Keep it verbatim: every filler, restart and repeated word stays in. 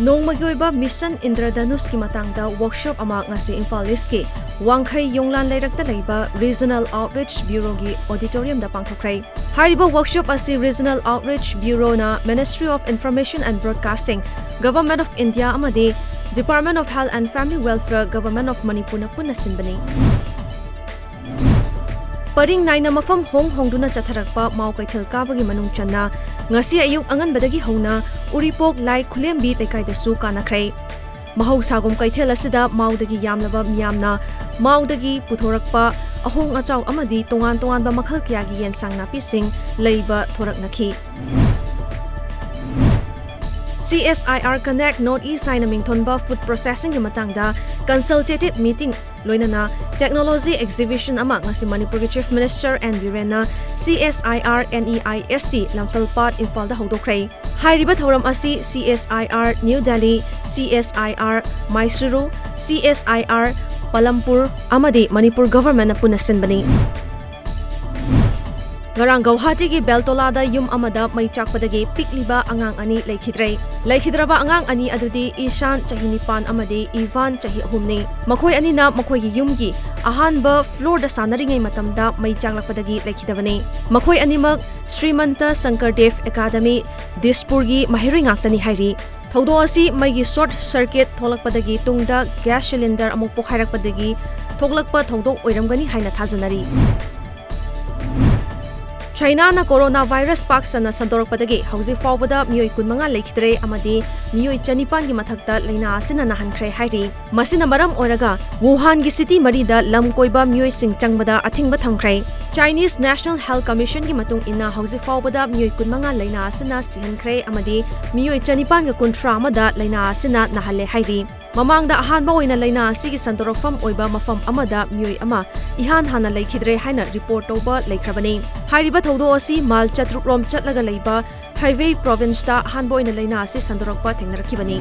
ꯅꯣꯡꯃꯒꯤ ꯑꯣꯏꯕ ꯃꯤꯁꯟ ꯏꯟꯗ꯭ꯔꯙꯅꯨꯁꯀꯤ ꯃꯇꯥꯡꯗ ꯋꯥꯔꯛꯁꯣꯞ ꯑꯃ ꯉꯁꯤ ꯏꯝꯐꯥꯜ ꯏꯁꯀꯤ ꯋꯥꯡꯈꯩ ꯌꯣꯡꯂꯥꯟ ꯂꯩꯔꯛꯇ ꯂꯩꯕ ꯔꯤꯖꯅꯦꯜ ꯑꯥꯎꯠꯔꯤꯆ ꯕ꯭ꯌꯨꯔꯣꯒꯤ ꯑꯣꯗꯤꯇꯣꯔꯤꯌꯝꯗ ꯄꯥꯡꯊꯣꯛꯈ꯭ꯔꯦ꯫ ꯍꯥꯏꯔꯤꯕ ꯋꯥꯔꯛꯁꯣꯞ ꯑꯁꯤ ꯔꯤꯖꯅꯦꯜ ꯑꯥꯎꯠꯔꯤꯆ ꯕ꯭ꯌꯨꯔꯣꯅ Ministry of Information and Broadcasting, Government of India ꯑꯃꯗꯤ Department of Health and Family Welfare, Government of ꯃꯅꯤꯄꯨꯔꯅ ꯄꯨꯟꯅ ꯁꯤꯟꯕꯅꯤ꯫ ꯄꯔꯤꯡ ꯅꯥꯏꯅ ꯃꯐꯝ ꯍꯣꯡ ꯍꯣꯡꯗꯨꯅ ꯆꯠꯊꯔꯛꯄ ꯃꯥꯎ ꯀꯩꯊꯦꯜ ꯀꯥꯕꯒꯤ ꯃꯅꯨꯡ ꯆꯟꯅ ꯉꯁꯤ ꯑꯌꯨꯛ ꯑꯉꯟꯕꯗꯒꯤ ꯍꯧꯅ ꯎꯔꯤꯄꯣꯛ ꯂꯥꯏ ꯈꯨꯂꯦꯝꯕꯤ ꯂꯩꯀꯥꯏꯗꯁꯨ ꯀꯥꯅꯈ꯭ꯔꯦ꯫ ꯃꯍꯧꯁꯥꯒꯨꯝ ꯀꯩꯊꯦꯜ ꯑꯁꯤꯗ ꯃꯥꯎꯗꯒꯤ ꯌꯥꯝꯂꯕ ꯃꯤꯌꯥꯝꯅ ꯃꯥꯎꯗꯒꯤ ꯄꯨꯊꯣꯔꯛꯄ ꯑꯍꯣꯡ ꯑꯆꯥꯎ ꯑꯃꯗꯤ ꯇꯣꯉꯥꯟ ꯇꯣꯉꯥꯟꯕ ꯃꯈꯜ ꯀꯌꯥꯒꯤ ꯌꯦꯟꯁꯥꯡ ꯅꯥꯄꯤꯁꯤꯡ ꯂꯩꯕ ꯊꯣꯔꯛꯅꯈꯤ꯫ C S I R Connect North East ꯍꯥꯏꯅ ꯃꯤꯡꯊꯣꯟꯕ ꯐꯨꯗ ꯄ꯭ꯔꯣꯁꯦꯁꯤꯡꯒꯤ ꯃꯇꯥꯡꯗ ꯀꯟꯁꯜꯇꯦꯇꯤꯚ ꯃꯤꯇꯤꯡ ꯂꯣꯏꯅꯅ ꯇꯦꯛꯅꯣꯂꯣꯖꯤ ꯑꯦꯛꯖꯤꯕꯤꯁꯟ ꯑꯃ ꯉꯁꯤ ꯃꯅꯤꯄꯨꯔꯒꯤ ꯆꯤꯐ ꯃꯤꯅꯤꯁꯇꯔ ꯑꯦꯟ ꯕꯤꯔꯦꯟꯅ C S I R N E I S T ꯂꯝꯐꯦꯜꯄꯥꯠ ꯏꯝꯐꯥꯜꯗ ꯍꯧꯗꯣꯛꯈ꯭ꯔꯦ꯫ ꯍꯥꯏꯔꯤꯕ ꯊꯧꯔꯝ ꯑꯁꯤ C S I R New Delhi, C S I R Mysuru, C S I R Palampur ꯑꯃꯗꯤ ꯃꯅꯤꯄꯨꯔ ꯒꯚꯔꯟꯃꯦꯟꯠꯅ ꯄꯨꯟꯅ ꯁꯤꯟꯕꯅꯤ꯫ ꯉꯔꯥꯡ ꯒꯧꯍꯥꯇꯤꯒꯤ ꯕꯦꯜꯇꯣꯂꯥꯗ ꯌꯨꯝ ꯑꯃꯗ ꯃꯩ ꯆꯥꯛꯄꯗꯒꯤ ꯄꯤꯛꯂꯤꯕ ꯑꯉꯥꯡ ꯑꯅꯤ ꯂꯩꯈꯤꯗ꯭ꯔꯦ꯫ ꯂꯩꯈꯤꯗ꯭ꯔꯕ ꯑꯉꯥꯡ ꯑꯅꯤ ꯑꯗꯨꯗꯤ ꯏꯁꯥꯟ, ꯆꯍꯤ ꯅꯤꯄꯥꯟ, ꯑꯃꯗꯤ ꯏꯚꯥꯟ, ꯆꯍꯤ ꯑꯍꯨꯝꯅꯤ꯫ ꯃꯈꯣꯏ ꯑꯅꯤꯅ ꯃꯈꯣꯏꯒꯤ ꯌꯨꯝꯒꯤ ꯑꯍꯥꯟꯕ ꯐ꯭ꯂꯣꯔꯗ ꯁꯥꯟꯅꯔꯤꯉꯩ ꯃꯇꯝꯗ ꯃꯩ ꯆꯥꯛꯂꯛꯄꯗꯒꯤ ꯂꯩꯈꯤꯗꯕꯅꯤ꯫ ꯃꯈꯣꯏ ꯑꯅꯤꯃꯛ ꯁ꯭ꯔꯤꯃꯟꯇ ꯁꯪꯀꯔꯗꯦꯕ ꯑꯦꯀꯥꯗꯃꯤ, ꯗꯤꯁꯄꯨꯔꯒꯤ ꯃꯍꯩꯔꯣꯏ ꯉꯥꯛꯇꯅꯤ ꯍꯥꯏꯔꯤ꯫ ꯊꯧꯗꯣꯛ ꯑꯁꯤ ꯃꯩꯒꯤ ꯁꯣꯔꯠ ꯁꯔꯀꯤꯠ ꯊꯣꯛꯂꯛꯄꯗꯒꯤ ꯇꯨꯡꯗ ꯒ꯭ꯌꯥꯁ ꯁꯤꯂꯤꯟꯗꯔ ꯑꯃꯨꯛ ꯄꯣꯈꯥꯏꯔꯛꯄꯗꯒꯤ ꯊꯣꯛꯂꯛꯄ ꯊꯧꯗꯣꯛ ꯑꯣꯏꯔꯝꯒꯅꯤ ꯍꯥꯏꯅ ꯊꯥꯖꯅꯔꯤ꯫ ꯆꯥꯏꯅꯥꯅ ꯀꯣꯔꯣꯅꯥ ꯚꯥꯏꯔꯁ ꯄꯥꯛ ꯁꯟꯅ ꯁꯟꯗꯣꯔꯛꯄꯗꯒꯤ ꯍꯧꯖꯤꯛ ꯐꯥꯎꯕꯗ ꯃꯤꯑꯣꯏ ꯀꯨꯟꯃꯉꯥ ꯂꯩꯈꯤꯗ꯭ꯔꯦ ꯑꯃꯗꯤ ꯃꯤꯑꯣꯏ ꯆꯅꯤꯄꯥꯟꯒꯤ ꯃꯊꯛꯇ ꯂꯥꯏꯅꯥ ꯑꯁꯤꯅ ꯅꯥꯍꯟꯈ꯭ꯔꯦ ꯍꯥꯏꯔꯤ꯫ ꯃꯁꯤꯅ ꯃꯔꯝ ꯑꯣꯏꯔꯒ ꯋꯨꯍꯥꯟꯒꯤ ꯁꯤꯇꯤ ꯃꯔꯤꯗ ꯂꯝ ꯀꯣꯏꯕ ꯃꯤꯑꯣꯏꯁꯤꯡ ꯆꯪꯕꯗ ꯑꯊꯤꯡꯕ ꯊꯝꯈ꯭ꯔꯦ꯫ Chinese National Health Commission ꯒꯤ ꯃꯇꯨꯡ ꯏꯟꯅ ꯍꯧꯖꯤꯛ ꯐꯥꯎꯕꯗ ꯃꯤꯑꯣꯏ ꯀꯨꯟꯃꯉꯥ ꯂꯥꯏꯅꯥ ꯑꯁꯤꯅ ꯁꯤꯍꯟꯈ꯭ꯔꯦ ꯑꯃꯗꯤ ꯃꯤꯑꯣꯏ ꯆꯅꯤꯄꯥꯟꯒ ꯀꯨꯟꯊ꯭ꯔꯥ ꯑꯃꯗ ꯂꯥꯏꯅꯥ ꯑꯁꯤꯅ ꯅꯥꯍꯜꯂꯦ ꯍꯥꯏꯔꯤ꯫ ꯃꯃꯥꯡꯗ ꯑꯍꯥꯟꯕ ꯑꯣꯏꯅ ꯂꯥꯏꯅꯥ ꯑꯁꯤꯒꯤ ꯁꯟꯗꯣꯔꯛꯐꯝ ꯑꯣꯏꯕ ꯃꯐꯝ ꯑꯃꯗ ꯃꯤꯑꯣꯏ ꯑꯃ ꯏꯍꯥꯟ ꯍꯥꯟꯅ ꯂꯩꯈꯤꯗ꯭ꯔꯦ ꯍꯥꯏꯅ ꯔꯤꯄꯣꯔꯠ ꯇꯧꯕ ꯂꯩꯈ꯭ꯔꯕꯅꯤ꯫ ꯍꯥꯏꯔꯤꯕ ꯊꯧꯗꯣꯛ ꯑꯁꯤ ꯃꯥꯏꯜ ꯆꯥꯇ꯭ꯔꯨꯛ ꯔꯣꯝ ꯆꯠꯂꯒ ꯂꯩꯕ ꯍꯥꯏꯋꯦ ꯄ꯭ꯔꯣꯚꯤꯟꯁꯇ ꯑꯍꯥꯟꯕ ꯑꯣꯏꯅ ꯂꯥꯏꯅꯥ ꯑꯁꯤ ꯁꯟꯗꯣꯔꯛꯄ ꯊꯦꯡꯅꯔꯛꯈꯤꯕꯅꯤ꯫